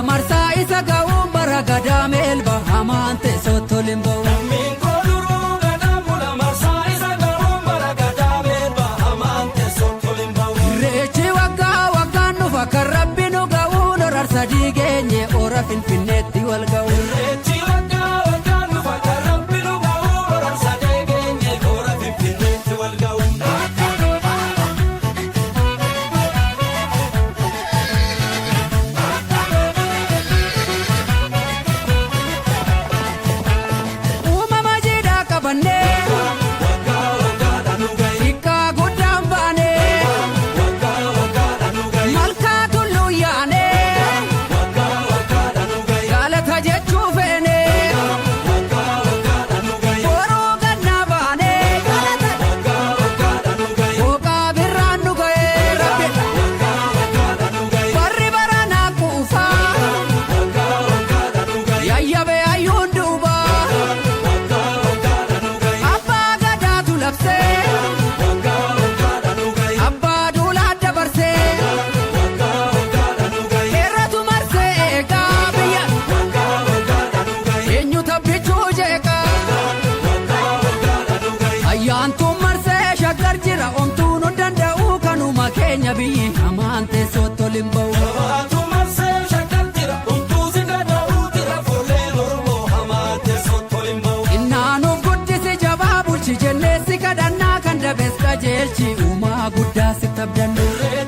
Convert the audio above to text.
Marsaa isa ga'uun bara gadaa meelba hamaan teessootti ol hin ba'u. Lammiin koo duruu gadaa bula marsaa isa ga'uun bara gadaa meelba hamaan teessootti ol hin ba'u. Irreechi waggaa waggaan dhufa kan rabbi nu ga'uun horar sadii geenye hora Finfinneetti wal ga'u. Irreechi waggaa waggaan dhufa kan rabbi nu ga'uun horar sadee geenye hora Finfinneetti wal ga'u. Uumama jiidhaa qabannee Waggaa waggaadhaan nu ga'i. xiqqaa guddaan baanee Waggaa waggaadhaan nu ga'i. malkaa tulluu yaanee Waggaa waggaadhaan nu ga'i. galata jechuu feenee Waggaa waggaadhaan nu ga'i. boruu gannaa baanee galata Waggaa waggaadhaan nu ga'i. booqaa birraan nu ga'ee rabbi Waggaa waggaadhaan nu ga'i. barri baranaa quufaa Waggaa waggaadhaan nu ga'i. yayyabee hayyuun duubaa Waggaa waggaadhaan nu ga'i. abbaa gadaatu labsee Waggaa waggaadhaan nu ga'i. abbaa duulaa dabarsee Waggaa waggaadhaan nu ga'i. heeratu marsee eegaa biyya Waggaa waggaadhaan nu ga'i. eenyu tabbichuu jeeqaa. Waggaa waggaadhaan nu ga'i. Ayyaantuun marsee shaggar jira omtuun hin danda'u kanuma keenya biyyi hamaan teessootti ol hin ba'u. Jabaatu marsee shaggar jira homtuu si danda'uu jira foolleen Oromoo hamaa teessootti ol hin ba'u. Innaanuuf guddisi jabaa bulchi jennee si kadhannaa kan dabes qajeelchi uumaa guddaa si tabdannu. Irreechi